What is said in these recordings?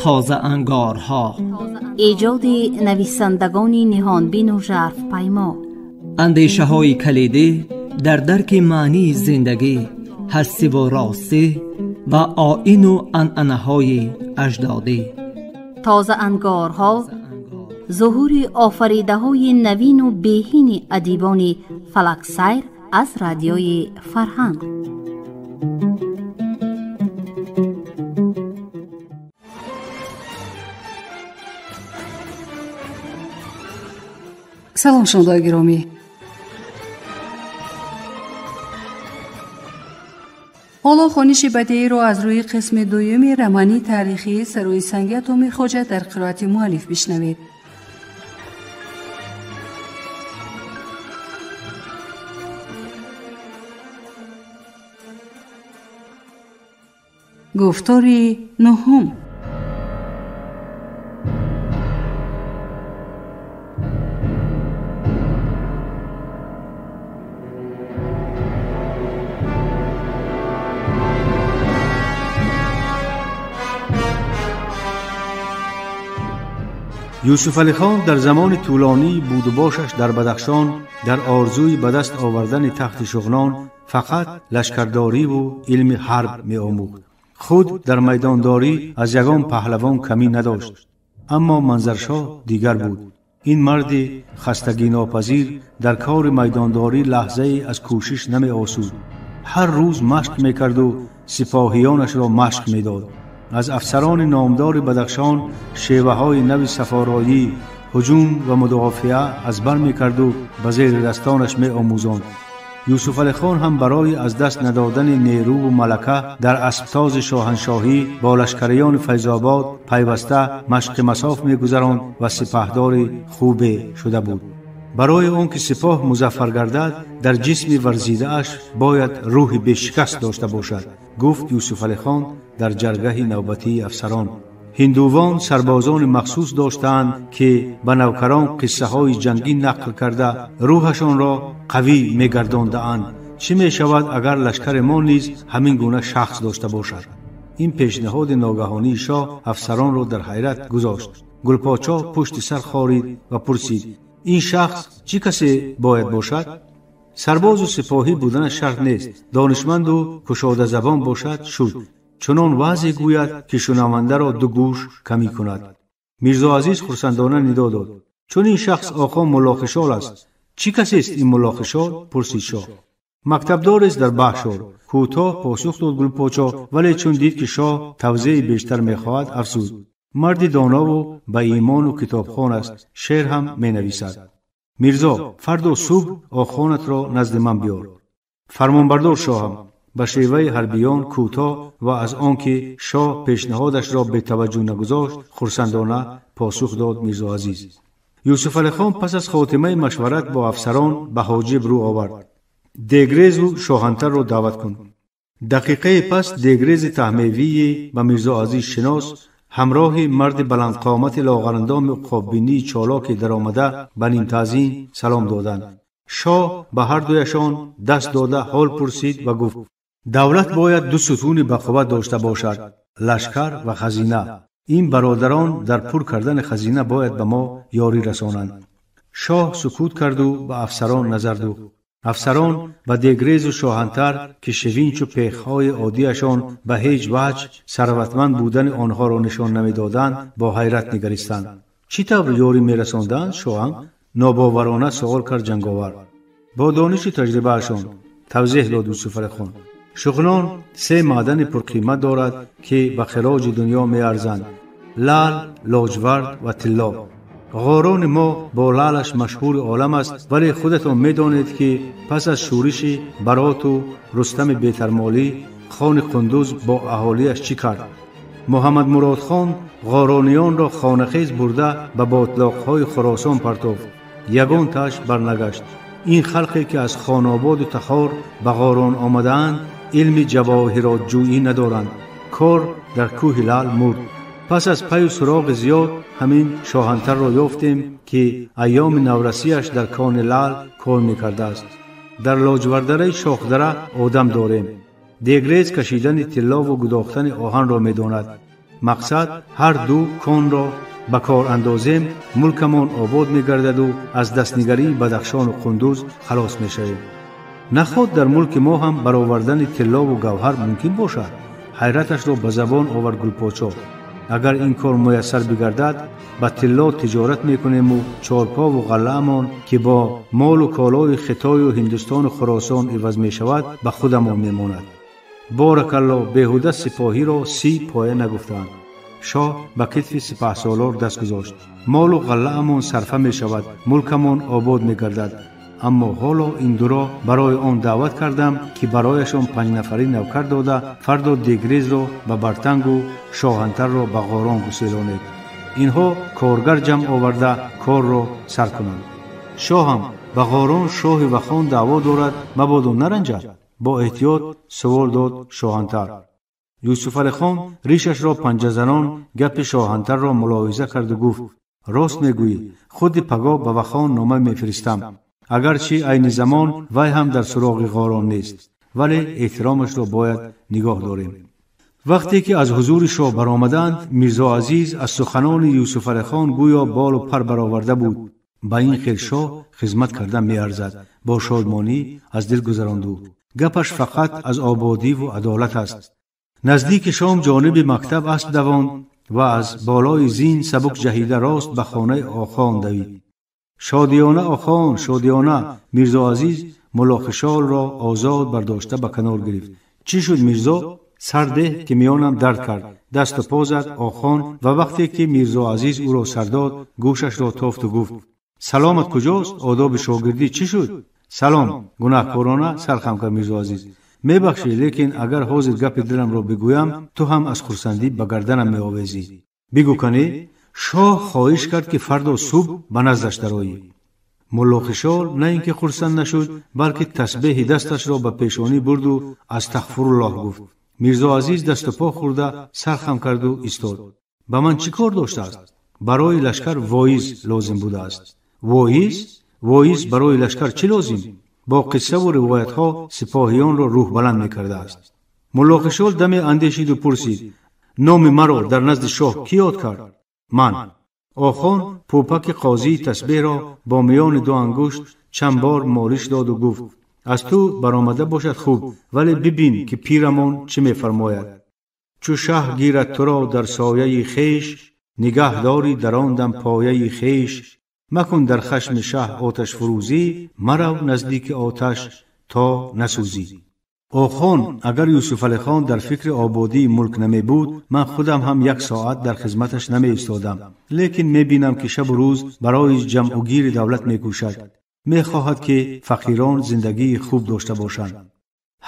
Тозаангорҳо, эҷоди нависандагони ниҳонбину жарфпаймо, андешаҳои калидӣ дар дарки маънии зиндагӣ, ҳастиву ростӣ ва оину анъанаҳои аҷдодӣ. Тозаангорҳо зуҳури офаридаҳои навину беҳини адибони фалаксайр аз радиои Фарҳанг. Салом, шунавандаи гиромӣ. Ҳоло хониши бадеиро аз рӯи қисми дуюми романи таърихии Сарои санги Атоми Хоҷа дар қироати муаллиф бишнавед. Гуфтори нуҳум. Юсуфалихон дар замони тӯлонии будубошаш дар Бадахшон дар орзуи ба даст овардани тахти Шуғнон фақат лашкардориву илми ҳарб меомӯхт. Худ дар майдондорӣ аз ягон паҳлавон камӣ надошт. Аммо Манзаршоҳ дигар буд. Ин марди хастагинопазир дар кори майдондорӣ лаҳзае аз кӯшиш намеосуд. Ҳар рӯз машқ мекарду сипоҳиёнашро машқ медод. Аз афсарони номдори Бадахшон шеваҳои нави сафороӣ, ҳуҷум ва мудофиа аз бар мекарду ба зери дастонаш меомӯзонд. Юсуфалихон ҳам барои аз даст надодани нерӯву малака дар асбтози шоҳаншоҳӣ бо лашкариёни Файзобод пайваста машқи масоф мегузаронд ва сипаҳдори хубе шуда буд. Барои он ки сипоҳ музаффар гардад, дар ҷисми варзидааш бояд рӯҳи бешикаст дошта бошад, гуфт Юсуфалихон дар ҷаргаҳи навбатии афсарон. Ҳиндувон сарбозони махсус доштаанд, ки ба навкарон қиссаҳои ҷангӣ нақл карда рӯҳашонро қавӣ мегардондаанд. Чӣ мешавад, агар лашкари мо низ ҳамин гуна шахс дошта бошад? Ин пешниҳоди ногаҳонии шоҳ афсаронро дар ҳайрат гузошт. Гулподшоҳ пушти сар хорид ва пурсид: ин шахс чӣ касе бояд бошад? Сарбозу сипоҳӣ буданаш шарт нест, донишманду кушодазабон бошад шуд. Чунон ваъзе гӯяд, ки шунавандаро ду гӯш камӣ кунад. Мирзоазиз хурсандона нидо дод: чун ин шахс оқо Муллохишол аст. Чӣ касест ин Муллохишол? Пурсид шоҳ. Мактабдорест дар Баҳшор. Кӯтоҳ посух дод Гулподшоҳ, вале чун дид, ки шоҳ тавзеи бештар мехоҳад, афзуд: марди донову ба имону китобхон аст, шеър ҳам менависад. Мирзо, фардо субҳ охонатро назди ман биёр. Фармонбардор шоҳам. Ба шеваи ҳарбиён кӯтоҳ ва аз он ки шоҳ пешниҳодашро бетаваҷҷӯҳ нагузошт, хурсандона посух дод Мирзоазиз. Юсуфалихон пас аз хотимаи машварат бо афсарон ба ҳоҷиб рӯ овард. Дегрезу шоҳантарро даъват кун. Дақиқае пас Дегрези таҳмевии ба Мирзоазиз шинос ҳамроҳи марди баландқомати лоғарандоми уқоббинии чолоке даромада ба нимтаъзим салом доданд. Шоҳ ба ҳардуяшон даст дода ҳол пурсид ва гуфт: давлат бояд ду сутуни бақувват дошта бошад, лашкар ва хазина. Ин бародарон дар пур кардани хазина бояд ба мо ёрӣ расонанд. Шоҳ сукут карду ба афсарон назар духт. Афсарон ба Дегрезу шоҳантар, ки шивинчу пехҳои оддиашон ба ҳеҷ ваҷҳ сарватманд будани онҳоро нишон намедоданд, бо ҳайрат нигаристанд. Чӣ тавр ёрӣ мерасонданд, шоҳам? Нобоварона суол кард ҷанговар. Бо донишу таҷрибаашон, тавзеҳ дод Юсуфалихон. Шуғнон се маъдани пурқимат дорад, ки ба хироҷи дунё меарзанд: лаъл, лоҷвард ва тилло. Ғорони мо бо лаълаш машҳури олам аст, вале худатон медонед, ки пас аз шӯриши Бароту Рустами Бетармолӣ хони Қундуз бо аҳолиаш чӣ кард? Муҳаммадмуродхон ғорониёнро хонахез бурда ба ботлоқҳои Хуросон партофт. Ягон таш барнагашт. Ин халқе ки аз Хонободу Тахор ба Ғорон омадаанд, илми ҷавоҳиротҷӯӣ надоранд. Кор дар кӯҳи лаъл мурд. Пас аз паю суроғи зиёд ҳамин шоҳантарро ёфтем, ки айёми наврасиаш дар кони лаъл кор мекардааст. Дар лоҷвардараи Шохдара одам дорем. Дегрез кашидани тиллову гудохтани оҳанро медонад. Мақсад ҳар ду конро ба кор андозем, мулкамон обод мегардаду аз дастнигарии Бадахшону Қундуз халос мешавем. Наход дар мулки мо ҳам баровардани тиллову гавҳар мумкин бошад? Ҳайраташро ба забон овард Гулподшоҳ. Агар ин кор муяссар бигардад, ба тилло тиҷорат мекунему чорпову ғаллаамон, ки бо молу колои Хитою Ҳиндустону Хуросон иваз мешавад, ба худамон мемонад. Боракалло, беҳуда сипоҳиро 30 поя нагуфтаанд. Шоҳ ба китфи сипаҳсолор даст гузошт. Молу ғаллаамон сарфа мешавад, мулкамон обод мегардад. Аммо ҳоло ин дуро барои он даъват кардам, ки барояшон 5 нафарӣ навкар дода, фардо Дегрезро ба Бартангу Шоҳантарро ба Ғорон гуселонед. Инҳо коргар ҷамъ оварда корро сар кунанд. Шоҳам ба Ғорон шоҳи Вахон даъво дорад, мабодо наранҷад? Бо эҳтиёт сувол дод Шоҳантар. Юсуфалихон ришашро панҷазанон гапи Шоҳантарро мулоҳиза карду гуфт: рост мегӯӣ, худи пагоҳ ба Вахон нома мефиристам. Агарчи айни замон вай ҳам дар суроғи Ғорон нест, вале эҳтиромашро бояд нигоҳ дорем. Вақте ки аз ҳузури шоҳ баромаданд, Мирзо Азиз аз суханони Юсуфалихон гӯё болу пар бароварда буд. Ба ин хел шоҳ хизмат кардан меарзад. Бо шодмонӣ аз дил гузаронду. Гапаш фақат аз ободиву адолат аст. Наздики шом ҷониби мактаб асп давонд ва аз болои зин сабук ҷаҳида рост ба хонаи Охон давид. Шодиёна Охон, шодиёна! Мирзо Азиз Муллохишолро озод бардошта ба канор гирифт. Чӣ шуд, Мирзо? Сардеҳ, ки миёнам дард кард. Дасту по зад Охон ва вақте ки Мирзо Азиз ӯро сар дод, гӯшашро тофту гуфт: саломат куҷост? Одоби шогирдӣ чӣ шуд? Салом, гунаҳкорона сархам кард Мирзо Азиз. Мебахшӣ, лекин агар ҳозир гапи диламро бигӯям, ту ҳам аз хурсандӣ ба гарданам меовезӣ. Бигӯ канӣ? Шоҳ хоҳиш кард, ки фардо субҳ ба наздаш дароӣ. Муллохишол на ин ки хурсанд нашуд, балки тасбеҳи дасташро ба пешонӣ бурду астағфируллоҳ гуфт. Мирзо Азиз дасту по хӯрда сархам карду истод. Ба ман чӣ кор доштааст? Барои лашкар воиз лозим будааст. Воиз? Воиз барои лашкар чӣ лозим? Бо қиссаву ривоятҳо сипоҳиёнро рӯҳбаланд мекардааст. Муллохишол даме андешиду пурсид: номи маро дар назди шоҳ кӣ ёд кард? Ман. Охон пӯпаки қозии тасбеҳро бо миёни ду ангушт чанд бор молиш доду гуфт: аз ту баромада бошад хуб, вале бибин, ки пирамон чӣ мефармояд. Чу шаҳ гирад туро дар сояи хеш, нигаҳ дорӣ дар он дам пояи хеш. Макун дар хашми шаҳ оташфурӯзӣ, марав наздики оташ то насӯзӣ. Охон, агар Юсуфалихон дар фикри ободии мулк намебуд, ман худам ҳам 1 соат дар хизматаш намеистодам. Лекин мебинам, ки шабу рӯз барои ҷамъугири давлат мекӯшад. Мехоҳад, ки фақирон зиндагии хуб дошта бошанд.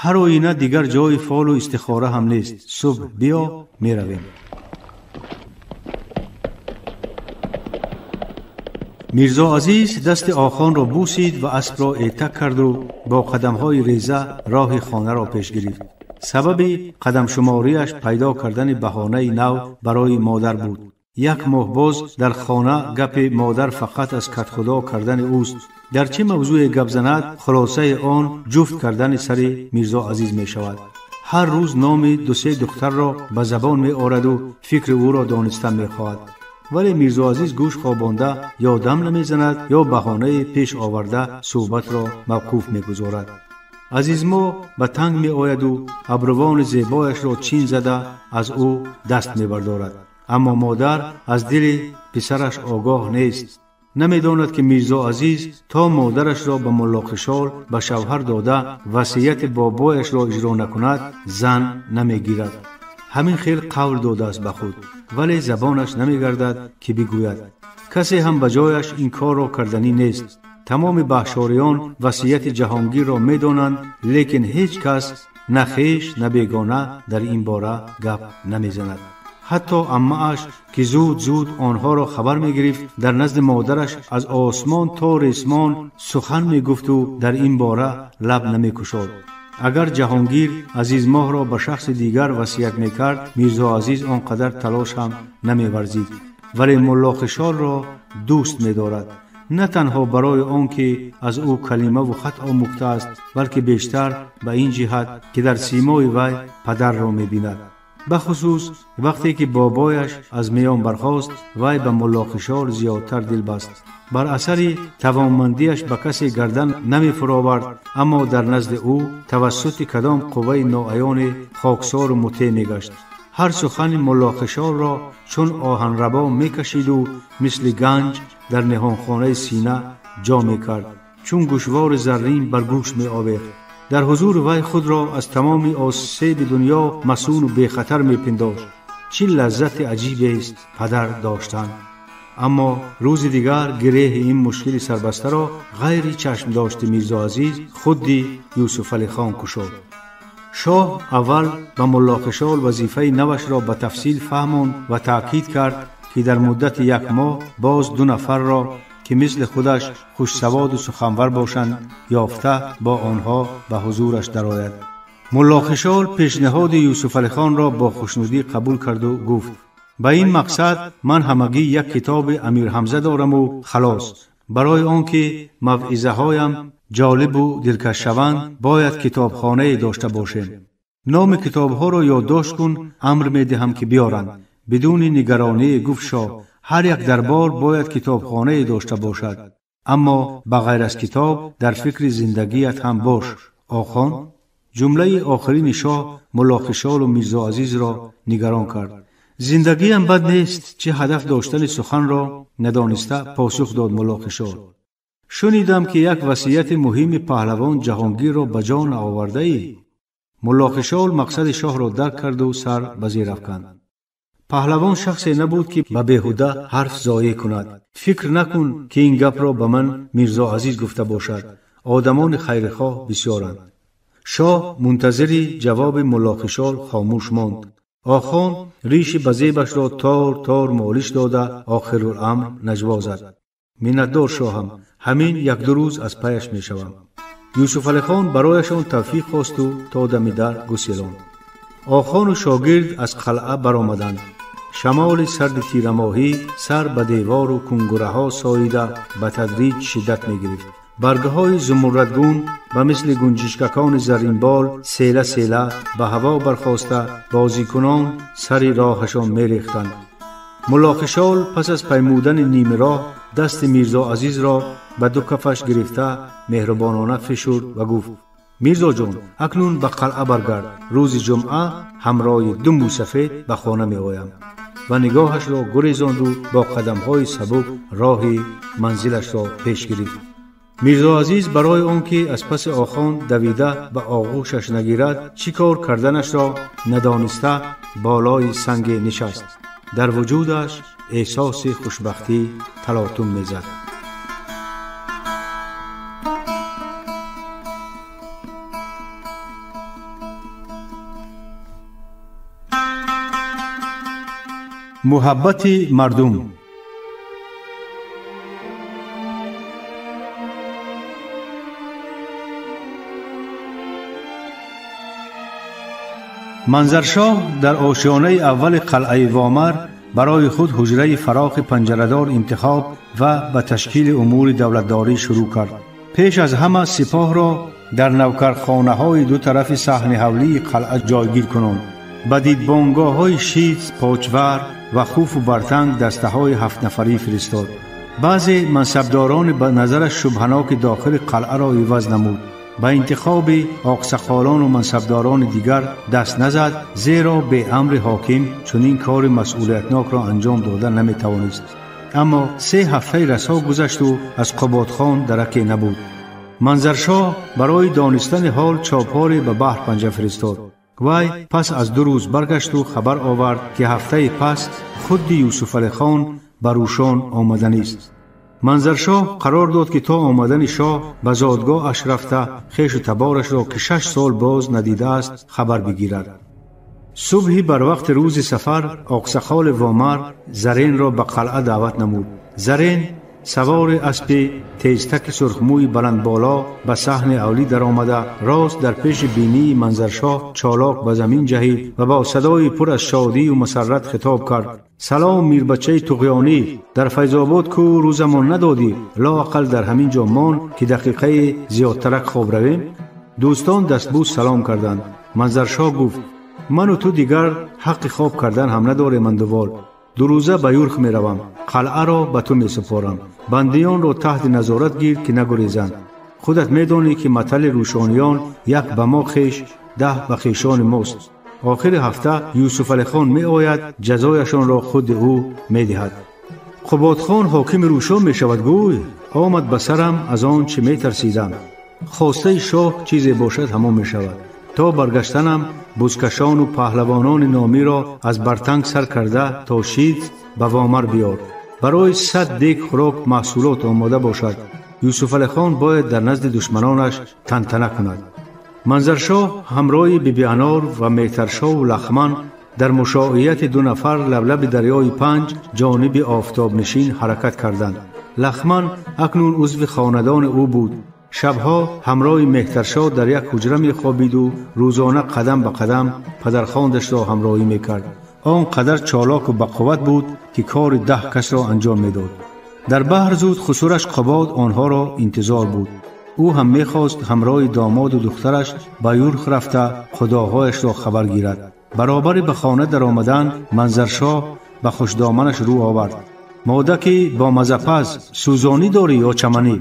Ҳар оина дигар ҷои фолу истихора ҳам нест. Субҳ биё, меравем. Мирзо Азиз дасти Охонро бусид ва аспро эътак карду бо қадамҳои реза роҳи хонаро пеш гирифт. Сабаби қадамшумориаш пайдо кардани баҳонаи нав барои модар буд. 1 моҳ боз дар хона гапи модар фақат аз катхудо кардани ӯст. Дар чӣ мавзӯе гап занад, хулосаи он ҷуфт кардани сари Мирзо Азиз мешавад. Ҳар рӯз номи 2-3 духтарро ба забон меораду фикри ӯро донистан мехоҳад. Вале Мирзо Азиз гӯш хобонда ё дам намезанад, ё баҳонаи пеш оварда суҳбатро мавқуф мегузорад. Азизмо ба танг меояду абрувони зебояшро чин зада аз ӯ даст мебардорад. Аммо модар аз дили писараш огоҳ нест. Намедонад, ки Мирзо Азиз то модарашро ба Муллохишол ба шавҳар дода васияти бобояшро иҷро накунад, зан намегирад. Ҳамин хел қавл додааст ба худ, вале забонаш намегардад, ки бигӯяд. Касе ҳам ба ҷояш ин корро карданӣ нест. Тамоми баҳшориён васияти Ҷаҳонгирро медонанд, лекин ҳеҷ кас на хеш на бегона дар ин бора гап намезанад. Ҳатто аммааш, ки зуд-зуд онҳоро хабар мегирифт, дар назди модараш аз осмон то ресмон сухан мегуфту дар ин бора лаб намекушод. Агар Ҷаҳонгир Азизмоҳро ба шахси дигар васият мекард, Мирзо Азиз он қадар талош ҳам намеварзид. Вале Муллохишолро дӯст медорад. На танҳо барои он ки аз ӯ калимаву хат омӯхтааст, балки бештар ба ин ҷиҳат, ки дар симои вай падарро мебинад. Бахусус вақте ки бобояш аз миён бархост, вай ба Муллохишол зиёдтар дил баст. Бар асари тавонмандиаш ба касе гардан намефуровард, аммо дар назди ӯ тавассути кадом қувваи ноаёне хоксору мутеъ мегашт. Ҳар сухани Муллохишолро чун оҳанрабо мекашиду мисли ганҷ дар ниҳонхонаи сина ҷо мекард, чун гӯшвори заррин бар гӯш меовехт. Дар ҳузури вай худро аз тамоми осеби дунё масуну бехатар мепиндошт. Чӣ лаззати аҷибест падар доштан! Аммо рӯзи дигар гиреҳи ин мушкили сарбастаро ғайри чашмдошти Мирзо Азиз худди Юсуфалихон кушод. Шоҳ аввал ба Муллохишол вазифаи навашро ба тафсил фаҳмонд ва таъкид кард, ки дар муддати як моҳ боз 2 нафарро, ки мисли худаш хушсаводу суханвар бошанд, ёфта бо онҳо ба ҳузураш дарояд. Муллохишол пешниҳоди Юсуфалихонро бо хушнудӣ қабул карду гуфт: ба ин мақсад ман ҳамагӣ як китоби Амирҳамза дораму халос. Барои он ки мавъизаҳоям ҷолибу дилкаш шаванд, бояд китобхонае дошта бошем. Номи китобҳоро ёддошт кун, амр медиҳам ки биёранд. Бидуни нигаронӣ гуфт шоҳ: ҳар як дарбор бояд китобхонае дошта бошад, аммо ба ғайр аз китоб дар фикри зиндагият ҳам бош. Охон. Ҷумлаи охирини шоҳ Муллохишолу Мирзо Азизро нигарон кард. Зиндагиам бад нест, чӣ ҳадаф доштани суханро надониста посух дод Муллохишол. Шунидам, ки як васияти муҳими паҳлавон Ҷаҳонгирро ба ҷо наовардаӣ. Муллохишол мақсади шоҳро дарк карду сар ба зер афканд. Паҳлавон шахсе набуд, ки ба беҳуда ҳарф зоеъ кунад. Фикр накун, ки ин гапро ба ман Мирзо Азиз гуфта бошад. Одамони хайрихоҳ бисёранд. Шоҳ мунтазири ҷавоби Муллохишол хомӯш монд. Охон риши ба зебашро тор тор молиш дода охируламр наҷво зад: миннатдор шоҳам, ҳамин як-ду рӯз аз паяш мешавам. Юсуфалихон барояшон тавфиқ хосту то дами дар гуселонд. Охону шогирд аз қалъа баромаданд. Шамоли сарди тирамоҳӣ сар ба девору кунгураҳо соида ба тадриҷ шиддат мегирифт. Баргаҳои зумуррадгун ба мисли гунҷишкакони зарринбол села села ба ҳаво бархоста бозикунон сари роҳашон мерехтанд. Муллохишол пас аз паймудани нимроҳ дасти Мирзо Азизро ба ду кафаш гирифта меҳрубонона фишурд ва гуфт: Мирзоҷон, акнун ба қалъа баргард. Рӯзи ҷумъа ҳамроҳи 2 мӯсафед ба хона меоям. Ва нигоҳашро гурезонду бо қадамҳои сабук роҳи манзилашро пеш гирифт. Мирзо Азиз барои он ки аз паси охон давида ба оғӯшаш нагирад, чӣ кор карданашро надониста болои санге нишаст. Дар вуҷудаш эҳсоси хушбахтӣ талотум мезад. Муҳаббати мардум. Манзаршоҳ дар ошёнаи аввали қалъаи Вомар барои худ ҳуҷраи фарохи панҷарадор интихоб ва ба ташкили умури давлатдорӣ шурӯъ кард. Пеш аз ҳама сипоҳро дар навкархонаҳои ду тарафи саҳни ҳавлии қалъа ҷойгир кунанд. Ба дидбонгоҳҳои Шиц, Почвар ва Хуфу Бартанг дастаҳои 7 нафарӣ фиристод. Баъзе мансабдорони ба назараш шубҳаноки дохили қалъаро иваз намуд. Ба интихоби оқсақолону мансабдорони дигар даст назад, зеро беамри ҳоким чунин кори масъулиятнокро анҷом дода наметавонист. Аммо 3 ҳафтаи расо гузашту аз Қуботхон дараке набуд. Манзаршоҳ барои донистани ҳол чопоре ба баҳр панҷа фиристод. Вай пас аз 2 рӯз баргашту хабар овард, ки ҳафтаи пас худди Юсуфалихон ба Рӯшон омаданист. Манзаршоҳ қарор дод, ки то омадани шоҳ ба зодгоҳаш рафта хешу таборашро, ки 6 сол боз надидааст, хабар бигирад. Субҳи бар вақти рӯзи сафар оқсақоли Вомар Заренро ба қалъа даъват намуд. Зарен савори аспи тезтаки сурхмӯи баландболо ба саҳни авлӣ даромада, рост дар пеши бинии Манзаршоҳ чолок ба замин ҷаҳид ва бо садои пур аз шодию масаррат хитоб кард: «Салом, мирбачаи туғёнӣ! Дар Файзобод ку рӯзамон надодӣ, лоақал дар ҳамин ҷо мон, ки дақиқаи зиёдтарак хоб равем». Дӯстон дастбӯс салом карданд. Манзаршоҳ гуфт: «Ману ту дигар ҳаққи хоб кардан ҳам надорем. Андувол 2 рӯза ба Юрх меравам, қалъаро ба ту месупорам. Бандиёнро таҳти назорат гир, ки нагурезанд. Худат медонӣ, ки матали рӯшониён як ба мо хеш, 10 ба хешони мост. Охири ҳафта Юсуфалихон меояд, ҷазояшонро худи ӯ медиҳад». Қубодхон ҳокими Рӯшон мешавад, гӯй омад ба сарам аз он чӣ метарсидам. Хостаи шоҳ чизе бошад, ҳамон мешавад. То баргаштанам бузкашону паҳлавонони номиро аз Бартанг сар карда то Шид ба Вомар биёр. Барои 100 дег хӯрок маҳсулот омода бошад. Юсуфалихон бояд дар назди душманонаш тантана кунад. Манзаршоҳ ҳамроҳи Биби Анор ва Меҳтаршоҳу Лахман дар мушоияти 2 нафар лаблаби дарёи Панҷ ҷониби офтобнишин ҳаракат карданд. Лахман акнун узви хонадони ӯ буд. Шабҳо ҳамроҳи Меҳтаршоҳ дар як ҳуҷра мехобиду рӯзона қадам ба қадам падархондашро ҳамроҳӣ мекард. Он қадар чолоку бақувват буд, ки кори 10 касро анҷом медод. Дар баҳр зуд хусураш Қубод онҳоро интизор буд. Ӯ ҳам мехост ҳамроҳи домоду духтараш ба Юрх рафта худоҳояшро хабар гирад. Баробари ба хона даромадан Манзаршоҳ ба хушдоманаш рӯ овард: «Модаки бо мазапаз, сӯзонӣ дорӣ ё чаманӣ?»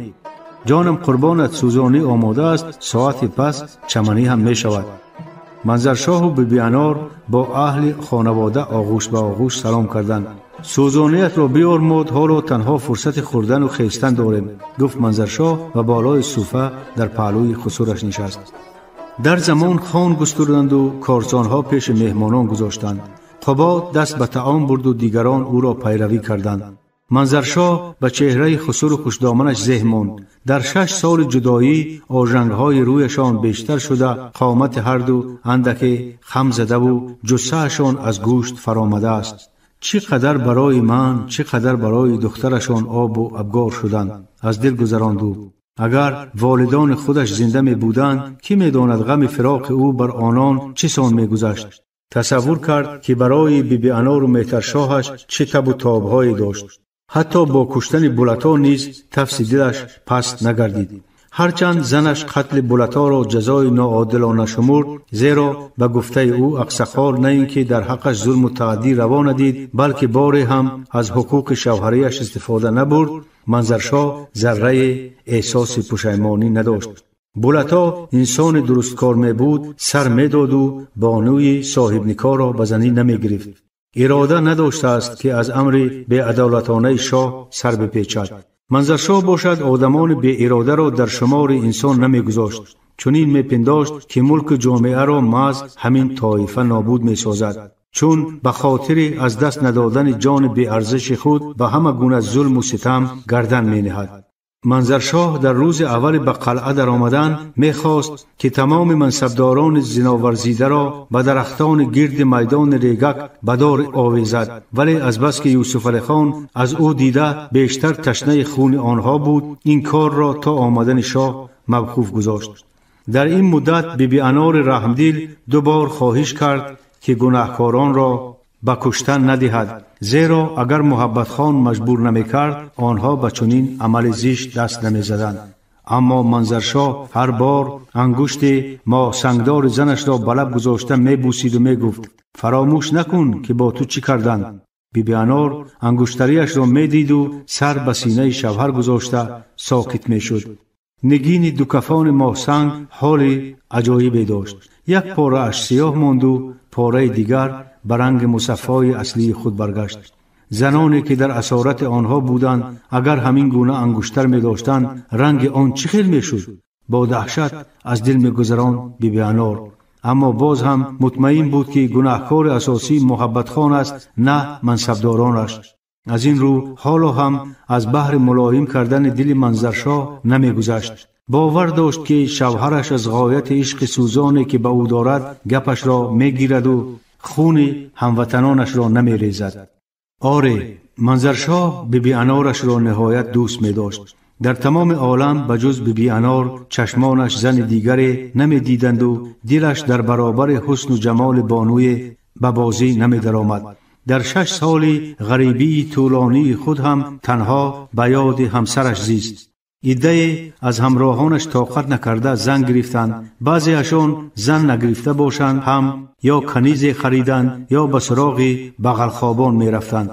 «Ҷонам қурбонат, сӯзонӣ омода аст, соати пас чаманӣ ҳам мешавад». Манзаршоҳу Биби Анор бо аҳли хонавода оғӯш ба оғӯш салом карданд. «Сӯзониятро биёр, мод ҳоло танҳо фурсати хӯрдану хестан дорем», гуфт Манзаршоҳ ва болои суфа дар паҳлӯи хусураш нишаст. Дар замон хон густурданду корсонҳо пеши меҳмонон гузоштанд. Қубод даст ба таом бурду дигарон ӯро пайравӣ карданд. Манзаршоҳ ба чеҳраи хусуру хушдоманаш зеҳ монд. Дар 6 соли ҷудоӣ ожангҳои рӯяшон бештар шуда, қомати ҳарду андаке хам задаву ҷуссаашон аз гӯшт фаромадааст. Чӣ қадар барои ман, чӣ қадар барои духтарашон обу абгор шуданд, аз дил гузаронд ӯ. Агар волидони худаш зинда мебуданд, кӣ медонад ғами фироқи ӯ бар онон чӣ сон мегузашт. Тасаввур кард, ки барои Биби Анору Меҳтаршоҳаш чӣ табу тобҳое дошт. Ҳатто бо куштани Булато низ тафси дилаш паст нагардид. Ҳарчанд занаш қатли Булаторо ҷазои ноодилона шумурд, зеро ба гуфтаи ӯ ақсақол на ин ки дар ҳаққаш зулму таъддӣ раво надид, балки боре ҳам аз ҳуқуқи шавҳарияш истифода набурд, Манзаршоҳ зарраи эҳсоси пушаймонӣ надошт. Булато инсони дурусткор мебуд, сар медоду бонуи соҳибникорро ба занӣ намегирифт. Ирода надоштааст, ки аз амри беадолатонаи шоҳ сар бипечад. Манзаршоҳ бошад одамони беиродаро дар шумори инсон намегузошт. Чунин мепиндошт, ки мулку ҷомеаро маҳз ҳамин тоифа нобуд месозад, чун ба хотири аз даст надодани ҷони беарзиши худ ба ҳама гуна зулму ситам гардан мениҳад. Манзаршоҳ дар рӯзи аввали ба қалъа даромадан мехост, ки тамоми мансабдорони зиноварзидаро ба дарахтони гирди майдони Регак ба дор овезад, вале азбаски Юсуфалихон аз ӯ дида бештар ташнаи хуни онҳо буд, ин корро то омадани шоҳ мавқуф гузошт. Дар ин муддат Биби Анори раҳмдил 2 бор хоҳиш кард, ки гунаҳкоронро ба куштан надиҳад, зеро агар Муҳаббатхон маҷбур намекард, онҳо ба чунин амали зишт даст намезаданд. Аммо Манзаршоҳ ҳар бор ангушти моҳсангдори занашро ба лаб гузошта мебусиду мегуфт: «Фаромӯш накун, ки бо ту чӣ карданд». Биби Анор ангуштарияшро медиду сар ба синаи шавҳар гузошта сокит мешуд. Нигини дукафони моҳсанг ҳоли аҷоибе дошт. Як порааш сиёҳ монду пораи дигар ба ранги мусаффои аслии худ баргашт. Заноне ки дар асорати онҳо буданд, агар ҳамин гуна ангуштар медоштанд, ранги он чӣ хел мешуд? Бо даҳшат аз дил мегузаронд Биби Анор. Аммо боз ҳам мутмаин буд, ки гунаҳкори асосӣ Муҳаббатхон аст, на мансабдоронаш. Аз ин рӯ ҳоло ҳам аз баҳри мулоим кардани дили Манзаршоҳ намегузашт. Бовар дошт, ки шавҳараш аз ғояти ишқи сӯзоне, ки ба ӯ дорад, гапашро мегираду хуни ҳамватанонашро намерезад. Оре, Манзаршоҳ Биби Анорашро ниҳоят дӯст медошт. Дар тамоми олам ба ҷуз Биби Анор чашмонаш зани дигаре намедиданду дилаш дар баробари ҳусну ҷамоли бонуе ба бозӣ намедаромад. Дар 6 соли ғарибии тӯлонии худ ҳам танҳо ба ёди ҳамсараш зист. Иддае аз ҳамроҳонаш тоқат накарда зан гирифтанд. Баъзеашон зан нагирифта бошанд ҳам ё канизе хариданд ё ба суроғи бағалхобон мерафтанд.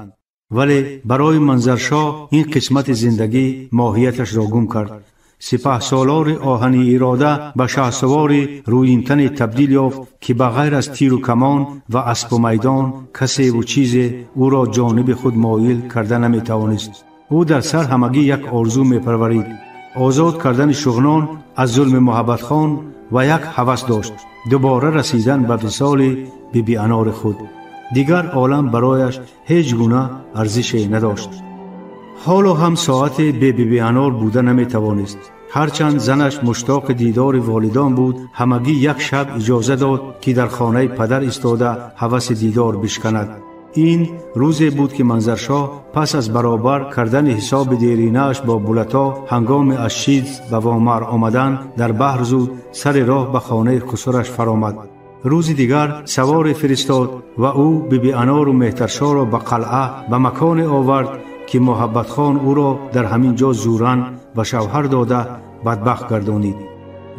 Вале барои Манзаршоҳ ин қисмати зиндагӣ моҳияташро гум кард. Сипаҳсолори оҳани ирода ба шаҳсувори рӯинтане табдил ёфт, ки ба ғайр аз тиру камон ва аспу майдон касеву чизе ӯро ҷониби худ моил карда наметавонист. Ӯ дар сар ҳамагӣ як орзу мепарварид: озод кардани Шуғнон аз зулми Муҳаббатхон, ва як ҳавас дошт – дубора расидан ба висоли Биби Анори худ. Дигар олам барояш ҳеҷ гуна арзише надошт. Ҳоло ҳам соате бе Биби Анор буда наметавонист. Ҳарчанд занаш муштоқи дидори волидон буд, ҳамагӣ як шаб иҷоза дод, ки дар хонаи падар истода ҳаваси дидор бишканад. Ин рӯзе буд, ки Манзаршоҳ пас аз баробар кардани ҳисоби деринааш бо Булато ҳангоми аз Шиз ба Вомар омадан дар баҳр зуд сари роҳ ба хонаи хусураш фаромад. Рӯзи дигар саворе фиристод ва ӯ Биби Анору Меҳтаршоҳро ба қалъа ба маконе овард, ки Муҳаббатхон ӯро дар ҳамин ҷо зӯран ба шавҳар дода бадбахт гардонид.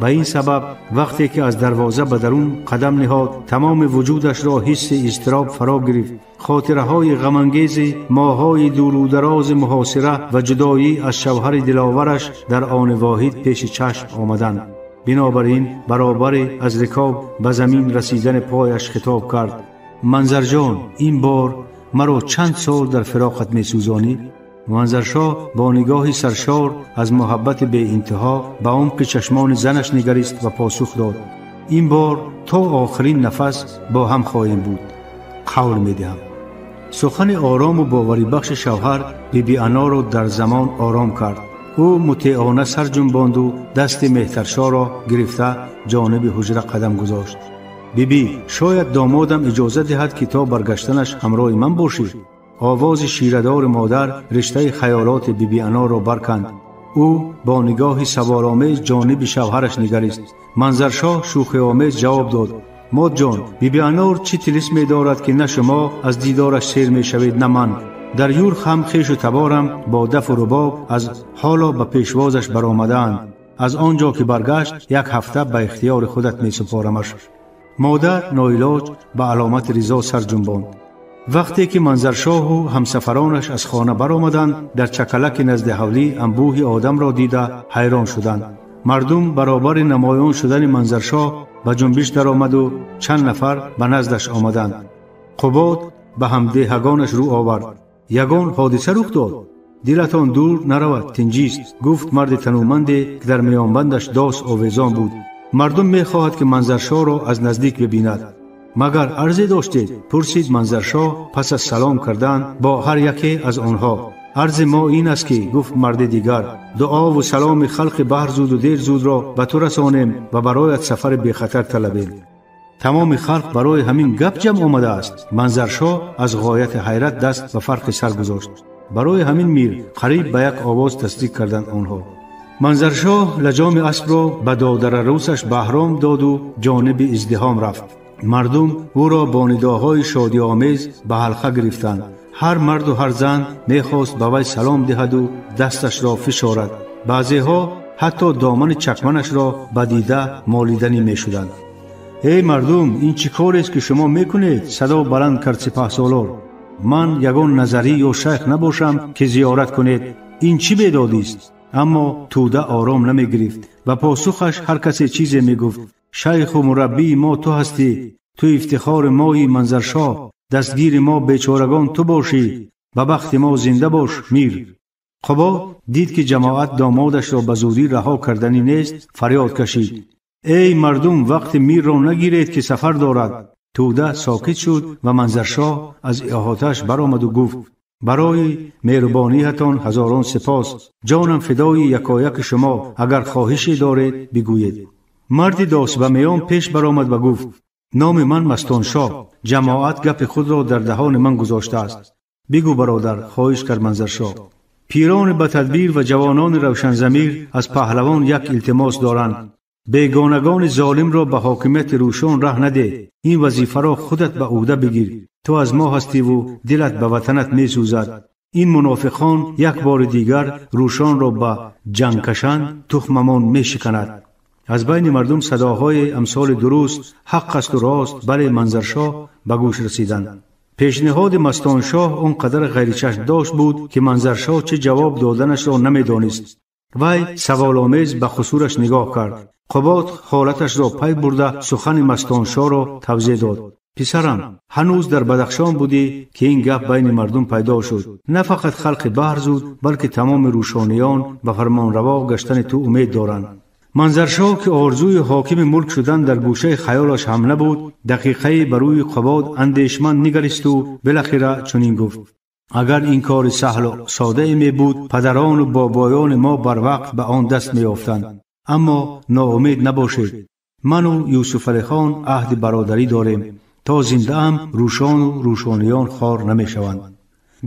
Ба ин сабаб вақте ки аз дарвоза ба дарун қадам ниҳод, тамоми вуҷудашро ҳисси изтироб фаро гирифт. Хотираҳои ғамангези моҳҳои дурударози муҳосира ва ҷудоӣ аз шавҳари диловараш дар они воҳид пеши чашм омаданд. Бинобар ин баробари аз рикоб ба замин расидани пояш хитоб кард: Манзарҷон, ин бор маро чанд сол дар фироқат месӯзонӣ? Манзаршоҳ бо нигоҳи саршор аз муҳаббати беинтиҳо ба умқи чашмони занаш нигарист ва посух дод: ин бор то охирин нафас бо ҳам хоҳем буд, қавл медиҳам. Сухани орому боварибахши шавҳар Биби Анорро дар замон ором кард. Ӯ мутеона сар ҷунбонду дасти Меҳтаршоҳро гирифта ҷониби ҳуҷра қадам гузошт. Биби, шояд домодам иҷоза диҳад, ки то баргаштанаш ҳамроҳи ман бошӣ. Овози ширадори модар риштаи хаёлоти Биби Анорро барканд. Ӯ бо нигоҳи саволомез ҷониби шавҳараш нигарист. Манзаршоҳ шӯхиомез ҷавоб дод: Модҷон, Биби Анор чӣ тилисме дорад, ки на шумо аз дидораш сер мешавед, на ман. Дар юрх ҳам хешу таборам бо дафу рубоб аз ҳоло ба пешвозаш баромадаанд. Аз он ҷо ки баргашт, як ҳафта ба ихтиёри худат месупорамаш. Модар ноилоҷ ба аломати ризо сар ҷунбонд. Вақте ки Манзаршоҳу ҳамсафаронаш аз хона баромаданд, дар чакалаки назди ҳавлӣ анбӯҳи одамро дида ҳайрон шуданд. Мардум баробари намоён шудани Манзаршоҳ ба ҷунбиш даромаду чанд нафар ба наздаш омаданд. Қубод ба ҳамдеҳагонаш рӯ овард: ягон ҳодиса рух дод? Дилатон дур наравад, тинҷист, гуфт марди танӯманде, ки дар миёнбандаш дос овезон буд. Мардум мехоҳад, ки Манзаршоҳро аз наздик бибинад. Магар арзе доштед? Пурсид Манзаршоҳ пас аз салом кардан бо ҳар яке аз онҳо. Арзи мо ин аст, ки, гуфт марди дигар, дуову саломи халқи баҳрзуду дерзудро ба ту расонем ва бароят сафари бехатар талабем. Тамоми халқ барои ҳамин гап ҷамъ омадааст. Манзаршоҳ аз ғояти ҳайрат даст ба фарқи сар гузошт. Барои ҳамин мир қариб ба як овоз тасдиқ карданд онҳо. Манзаршоҳ лаҷоми аспро ба додарарӯсаш Баҳром доду ҷониби издиҳом рафт. Мардум ӯро бо нидоҳои шодиомез ба ҳалқа гирифтанд. Ҳар марду ҳар зан мехост ба вай салом диҳаду дасташро фишорад. Баъзеҳо ҳатто домани чакманашро ба дида молиданӣ мешуданд. Эй мардум, ин чӣ корест, ки шумо мекунед? Садо баланд кард сипаҳсолор. Ман ягон назарӣ ё шайх набошам, ки зиёрат кунед. Ин чӣ бедодист? Аммо тӯда ором намегирифт. Ба посухаш ҳар касе чизе мегуфт: шайху мураббии мо ту ҳастӣ, ту ифтихори мои Манзаршоҳ, дастгири мо бечорагон ту бошӣ, ба бахти мо зинда бош, мир. Қубод дид, ки ҷамоат домодашро ба зудӣ раҳо карданӣ нест, фарёд кашид: эй мардум, вақти мирро нагиред, ки сафар дорад. Тӯда сокит шуд ва Манзаршоҳ аз иҳотааш баромаду гуфт: барои меҳрубониятон ҳазорон сипос, ҷонам фидои якояки шумо, агар хоҳише доред бигӯед. Марди досбамиён пеш баромад ва гуфт: номи ман Мастоншоҳ, ҷамоат гапи худро дар даҳони ман гузоштааст. Бигӯ бародар, хоҳиш кард Манзаршоҳ. Пирони ба тадбир ва ҷавонони равшанзамир аз паҳлавон як илтимос доранд. Бегонагони золимро ба ҳокимияти Рӯшон раҳ надеҳ. Ин вазифаро худат ба ӯҳда бигир. Ту аз мо ҳастиву дилат ба ватанат месӯзад. Ин мунофиқон як бори дигар Рӯшонро ба ҷанг кашанд, тухмамон мешиканад. Аз байни мардум садоҳои амсоли дуруст, ҳақ асту рост, бале Манзаршоҳ ба гӯш расиданд. Пешниҳоди Мастоншоҳ он қадар ғайричашмдошт буд, ки Манзаршоҳ чӣ ҷавоб доданашро намедонист. Вай саволомез ба хусураш нигоҳ кард. Қубод ҳолаташро пай бурда сухани Мастоншоҳро тавзеҳ дод. Писарам, ҳанӯз дар Бадахшон будӣ, ки ин гап байни мардум пайдо шуд. На фақат халқи Баҳрзуд, балки тамоми рӯшониён ба фармонраво гаштани ту умед доранд. Манзаршоҳ, ки орзуи ҳокими мулк шудан дар гӯшаи хаёлаш ҳам набуд, дақиқае ба рӯи Қубод андешманд нигаристу билахира чунин гуфт: агар ин кори саҳлу содае мебуд, падарону бобоёни мо барвақт ба он даст меёфтанд. Аммо ноумед набошед. Ману Юсуфалихон аҳди бародарӣ дорем. То зиндаам рӯшону рӯшониён хор намешаванд.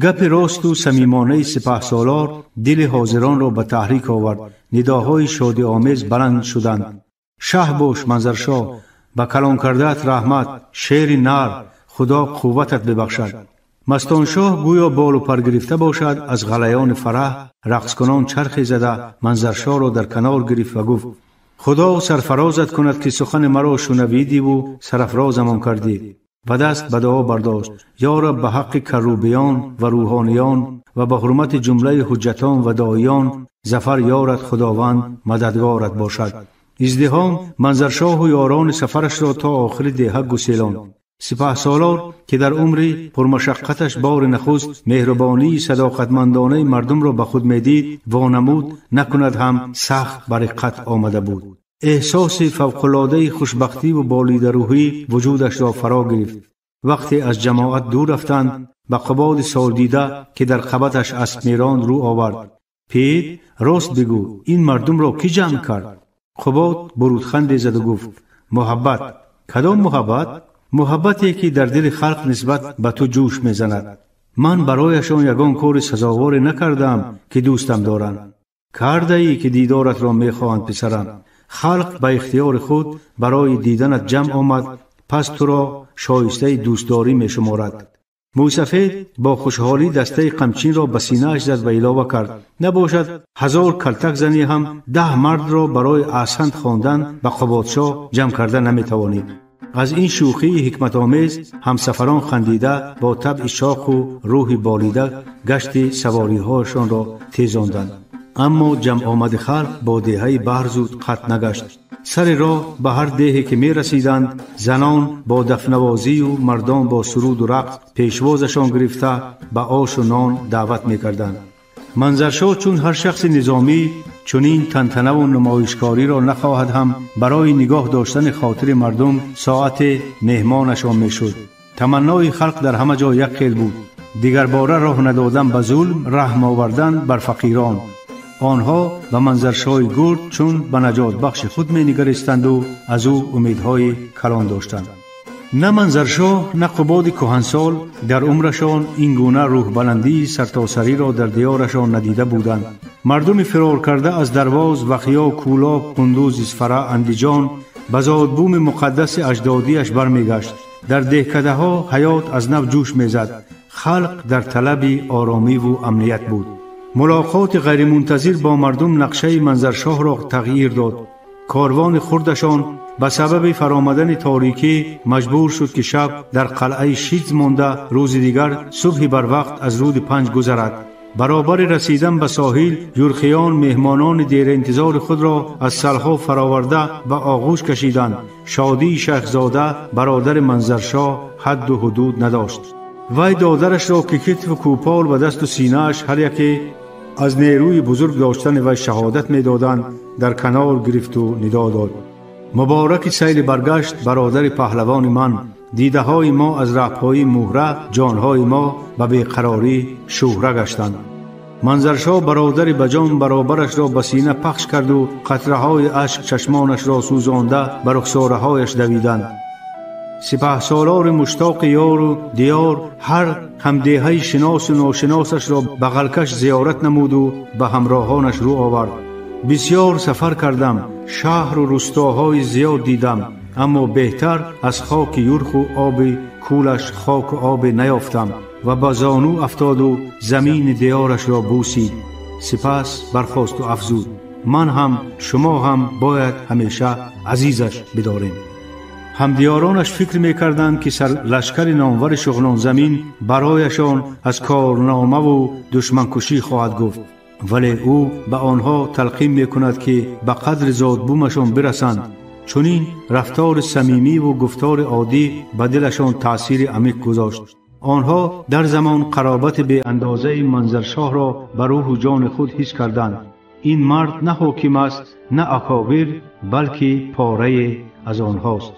Гапи росту самимонаи сипаҳсолор дили ҳозиронро ба таҳрик овард. Нидоҳои шодиомез баланд шуданд. Шаҳ бош, Манзаршоҳ, ба калон кардаат раҳмат, шери нар, Худо қувватат бибахшад. Мастоншоҳ гӯё болу пар гирифта бошад, аз ғалаёни фараҳ рақскунон чархе зада Манзаршоҳро дар канор гирифт ва гуфт: Худо сарфарозат кунад, ки сухани маро шунавидиву сарафрозамон кардӣ. Ва даст ба дуо бардошт: ё раб, ба ҳаққи каррубиён ва рӯҳониён ва ба ҳурмати ҷумлаи ҳуҷҷатон ва доиён зафар ёрат, Худованд мададгорат бошад. Издиҳом Манзаршоҳу ёрони сафарашро то охири деҳа гуселонд. Сипаҳсолор, ки дар умри пурмашаққаташ бори нахуст меҳрубонии садоқатмандонаи мардумро ба худ медид, вонамуд накунад ҳам сахт ба риққат омада буд. Эҳсоси фавқулодаи хушбахтиву болидарӯҳӣ вуҷудашро фаро гирифт. Вақте аз ҷамоат дур рафтанд, ба Қубоди солдида, ки дар қабаташ асп меронд, рӯ овард. Пир, рост бигӯ, ин мардумро кӣ ҷамъ кард? Қубод бурудханде заду гуфт: муҳаббат. Кадом муҳаббат? Муҳаббате, ки дар дили халқ нисбат ба ту ҷӯш мезанад. Ман барояшон ягон кори сазоворе накардаам, ки дӯстам доранд. Кардаӣ, ки дидоратро мехоҳанд, писарам. Халқ ба ихтиёри худ барои диданат ҷамъ омад, пас туро шоистаи дӯстдорӣ мешуморад. Мӯйсафед бо хушҳолӣ дастаи қамчинро ба синааш зад ва илова кард: набошад 1000 калтак занӣ ҳам 10 мардро барои аҳсант хондан ба Қубодшоҳ ҷамъ карда наметавонӣ. Аз ин шӯхии ҳикматомез ҳамсафарон хандида бо табъи шоқу рӯҳи болида гашти савориҳояшонро тезонданд. Аммо ҷамъомади халқ бо деҳаи Баҳрзуд қатъ нагашт. Сари роҳ ба ҳар деҳе ки мерасиданд, занон бо дафнавозию мардон бо суруду рақс пешвозашон гирифта ба ошу нон даъват мекарданд. Манзаршоҳ чун ҳар шахси низомӣ чунин тантанаву намоишкориро нахоҳад ҳам барои нигоҳ доштани хотири мардум соате меҳмонашон мешуд. Таманнои халқ дар ҳама ҷо як хел буд: дигарбора роҳ надодан ба зулм, раҳм овардан бар фақирон. Онҳо ба Манзаршоҳи гурд чун ба наҷотбахши худ менигаристанду аз ӯ умедҳои калон доштанд. На Манзаршоҳ, на Қубоди кӯҳансол дар умрашон ин гуна рӯҳбаландии сартосариро дар диёрашон надида буданд. Мардуми фирор карда аз Дарвоз, Вахиё, Кӯлоб, Қундуз, Исфара, Андиҷон ба зодбуми муқаддаси аҷдодиаш бармегашт. Дар деҳкадаҳо ҳаёт аз нав ҷӯш мезад. Халқ дар талаби оромиву амният буд. Мулоқоти ғайримунтазир бо мардум нақшаи Манзаршоҳро тағйир дод. Корвони хурдашон ба сабаби фаромадани торикӣ маҷбур шуд, ки шаб дар қалъаи Шидз монда, рӯзи дигар субҳи барвақт аз рӯди Панҷ гузарад. Баробари расидан ба соҳил, юрхиён меҳмонони деринтизори худро аз салҳо фароварда ба оғӯш кашиданд. Шодии шайхзода бародари Манзаршоҳ ҳадду ҳудуд надошт. Вай додарашро, ки китфу кӯпол ба дасту синааш ҳар яке аз нерӯи бузург доштани вай шаҳодат медоданд, дар канор гирифту нидо дод: мубораки сайли баргашт, бародари паҳлавони ман. Дидаҳои мо аз раҳпоии муҳра, ҷонҳои мо ба беқарорӣ шӯҳра гаштанд. Манзаршоҳ бародари ба ҷон баробарашро ба сина пахш карду қатраҳои ашк чашмонашро сӯзонда ба рухсораҳояш давиданд. Сипаҳсолори муштоқи ёру диёр ҳар ҳамдеҳаи шиносу ношиносашро бағалкаш зиёрат намуду ба ҳамроҳонаш рӯ овард. Бисёр сафар кардам, шаҳру рустоҳои зиёд дидам, аммо беҳтар аз хоки юрху оби кӯлаш хоку обе наёфтам ва ба зону афтоду замини диёрашро бӯсид. Сипас бархосту афзуд: ман ҳам шумо ҳам бояд ҳамеша азизаш бидорем. Ҳамдиёронаш фикр мекарданд, ки сарлашкари номвари Шуғнонзамин барояшон аз корномаву душманкушӣ хоҳад гуфт, вале ӯ ба онҳо талқин мекунад, ки ба қадри зодбумашон бирасанд. Чунин рафтори самимиву гуфтори оддӣ ба дилашон таъсири амиқ гузошт. Онҳо дар замон қаробати беандозаи Манзаршоҳро ба рӯҳу ҷони худ ҳис карданд. Ин мард на ҳоким аст, на акобир, балки порае аз онҳост.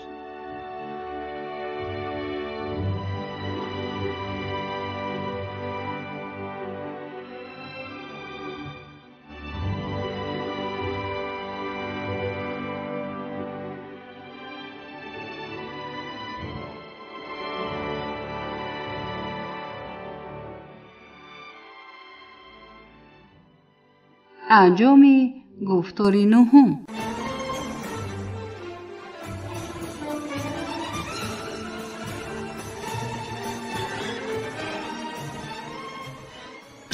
Анҷоми гуфтори нуҳум.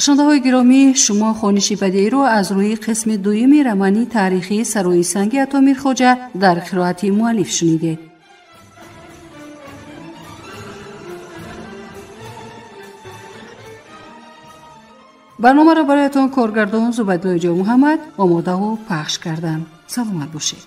Шунавандаҳои гиромӣ, шумо хониши бадеиро аз рӯи қисми дуюми романи таърихии Сарои санги Ато Мирхоҷа дар қироати муаллиф шунидед. Барномаро бароятон коргардон Зубайдуллои Ҷомуҳаммад омодаву пахш карданд. Саломат бошед.